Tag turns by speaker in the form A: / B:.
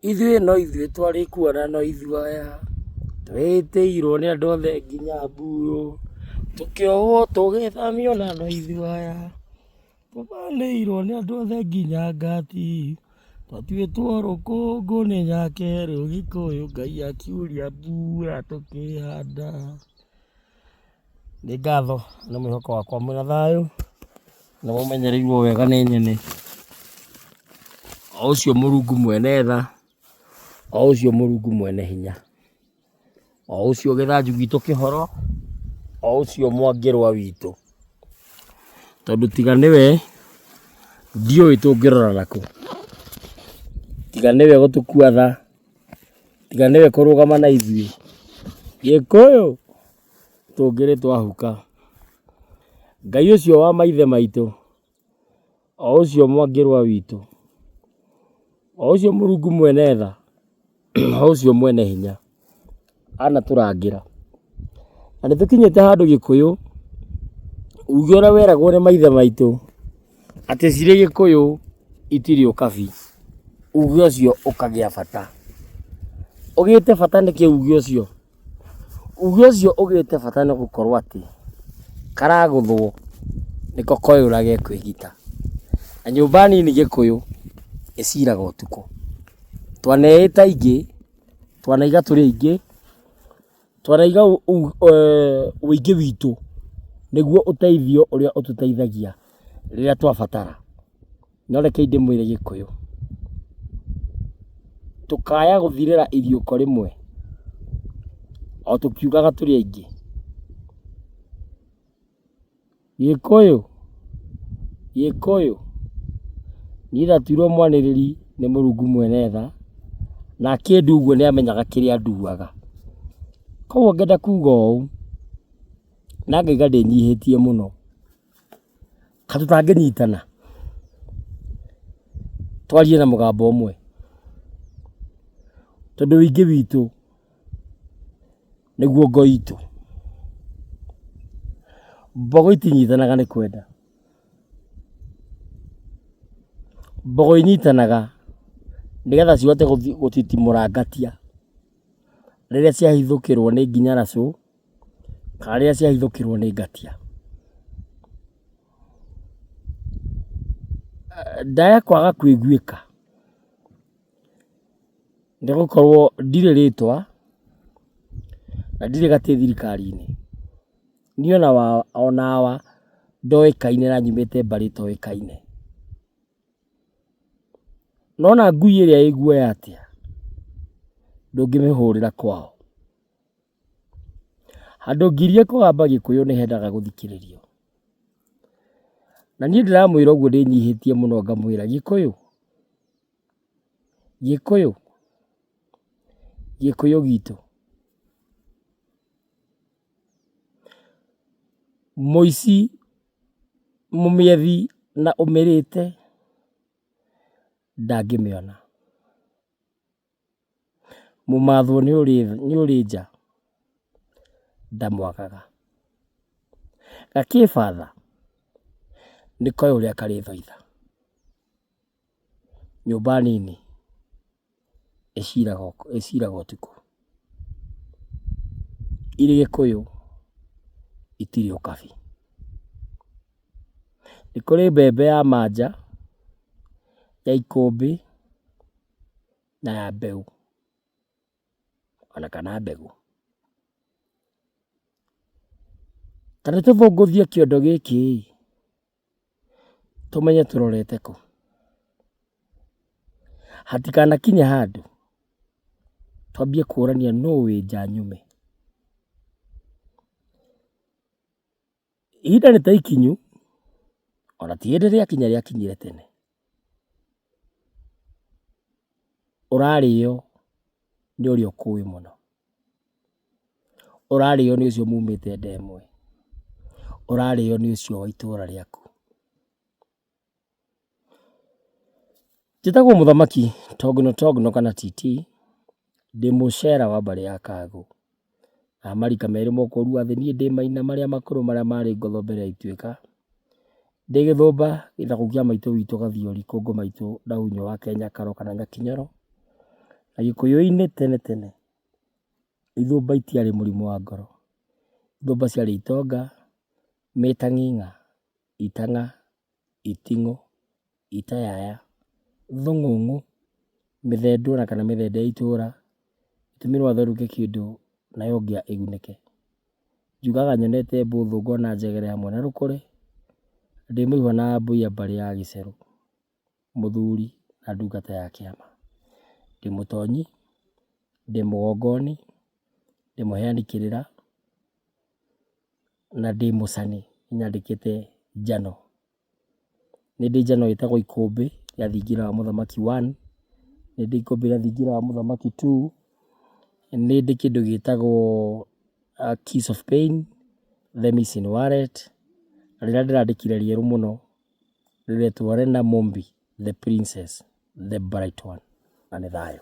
A: Ithuĩ no ithuĩ twarĩ kuo na no ithuĩ aya, twĩtĩirwo nĩ andũ othe nginya mburũ, tũkĩohwo tũgĩthamio na no ithuĩ aya, tũbanĩirwo nĩ andũ othe nginya ngati, twatuĩtwo rũkũngũ nĩ nyakerũ Gĩkũyũ Ngai akiuria mbura tũkĩhanda. Nĩ ngatho nĩ mwĩhoko wakwa mwĩna thayũ, na mũmenyereirwo wega nĩ nyene. O ũcio Mũrungu mwene tha, o ũcio Mũrungu mwene hinya, o ũcio gĩthanju gitũ kĩhoro, o ũcio mwangĩrwa witũ. Tondũ tiga nĩwe, ndiũĩ tũngĩrora nakũ. Tiga nĩwe gũtũkua tha, tiga nĩwe kũrũgama na ithuĩ, Gĩkũyũ tũngĩrĩ twahuka. Ngai ũcio wa maithe maitũ, o ũcio mwangĩrwa witũ, o ũcio Mũrungu mwene tha, o ũcio mwene hinya, anatũrangĩra. Na nĩ tũkinyĩte handũ Gĩkũyũ, uge ũrĩa weragwo nĩ maithe maitũ, atĩ cirĩ Gĩkũyũ itirĩ ũkabi, uge ũcio ũkagĩa bata. Ũgĩte bata nĩkĩ uge ũcio? Uge ũcio ũgĩte bata nĩ gũkorwo atĩ, karagũthwo nĩko koĩ ũrĩa gekwĩgita. Na nyũmba nini Gĩkũyũ ĩciraga ũtukũ. Twaneĩta aingĩ, twanaiga tũrĩ aingĩ, twanaiga ũingĩ witũ nĩguo ũteithio ũrĩa ũtũteithagia rĩrĩa twabatara. No rekei ndĩmwĩre Gĩkũyũ, tũkaya gũthirĩra iriũko rĩmwe o tũkiugaga tũrĩ aingĩ. Gĩkũyũ, Gĩkũyũ, niĩ ndatuirwo mwanĩrĩri nĩ Mũrungu mwene tha, na akĩndua ũguo nĩ amenyaga kĩrĩa nduaga. Koguo ngenda kuga ũũ, na ngauga ndĩnyihĩtie mũno. Kaĩ tũtangĩnyitana twarie na mũgambo ũmwe? Tondũ ũingĩ witũ nĩguo ngo itũ. Mbogo itinyitanaga nĩ kwenda, mbogo inyitanaga nĩgetha cihote gũtitimũra ngatia rĩrĩa ciahithũkĩrwo nĩ nginya racũ. Kana rĩrĩa ciahithũkĩrwo nĩ ngatia. Ndaya kwaga kũiguĩka nĩ gũkorwo ndirĩ rĩtwa na ndirĩ gatĩ thirikari-inĩ. Niĩ ona awa ndoĩkaine na nyumĩte mbarĩ itoĩkaine. No ona ngui ĩrĩa ĩ guoya atĩa ndũngĩmĩhũrĩra kwao. Handũ ngirie kũgamba Gĩkũyũ nĩ hendaga gũthikĩrĩrio. Na niĩ ndĩramwĩra ũguo ndĩnyihĩtie mũno ngamwĩra Gĩkũyũ, Gĩkũyũ, Gĩkũyũ gitũ, mũici mũmĩethi na ũmĩrĩte ndangĩmĩona. Mũmathwo nĩ ũrĩ nja ndamwagaga. Gakĩbatha nĩkoĩ ũrĩa karĩthoitha. Nyũmba nini ĩciraga ũtukũ. Irĩ Gĩkũyũ itirĩ ũkabi. Nĩ kũrĩ mbembe ya manja, ya ikũmbĩ na ya mbeũ ona kana mbegũ. Ta nĩ tũthũngũthie kĩondo gĩkĩ ĩ, tũmenye tũrorete kũ. Hatikanakinye handũ twambie kũrania nũ wĩ nja nyume. Ihinda nĩ ta ikinyu, ona ti hĩndĩ rĩakinya rĩakinyire tene. Ũrarĩo nĩ ũrĩa ũkũĩ mũno, ũrarĩo nĩ ũcio mumĩte nda ĩmwe, ũrarĩo nĩ ũcio wa itũra rĩaku. Njĩtagwo mũthamaki Tongno Tongno kana TT, ndĩ mũcera wa mbarĩ ya Kagũ. Na marika merĩ ma ũkũũri wa thĩ, niĩ ndĩ maina marĩa makũrũ marĩa marĩ ngotho mbere ya ituĩka. Ndĩ gĩthũmba gĩthaku kĩa maitũ witũ Gathiori, kũngũ maitũ Ndaunyo wa Kenya Karo kana Nyakinyoro. Na Gĩkũyũ-inĩ tene tene, ithũmba itiarĩ mũrimũ wa ngoro. Ithũmba ciarĩ itonga, mĩtang'ing'a, itang'a, iting'ũ, itayaya, thũng'ũng'ũ, mĩthendũ ona kana mĩthende ya itũra, gĩtũmi no atherũke kĩndũ nayo ngĩa ĩgunĩke. Njugaga nyonete mbũthũ ngona njegere hamwe na rũkũre, ndĩ mũihwa na mbũi ya mbarĩ ya gĩcerũ, mũthuri na ndungata ya kĩama. Ndĩ mũtonyi, ndĩ mũgongoni, ndĩ mũheani kĩrĩra, na ndĩ mũcani, nĩnyandĩkĩte njano. Nĩ ndĩ njano ĩtagwo ikũmbĩ rĩa thingira wa mũthamaki one, nĩ ndĩ ikũmbĩ rĩa thingira wa mũthamaki two, nĩ ndĩ kĩndũ gĩtagwo Kiss of Pain, The Missing Wallet, na rĩrĩa ndĩrandĩkire rĩerũ mũno rĩretwo Lena Mombi, The Princess, The Bright One, na nĩ thayũ.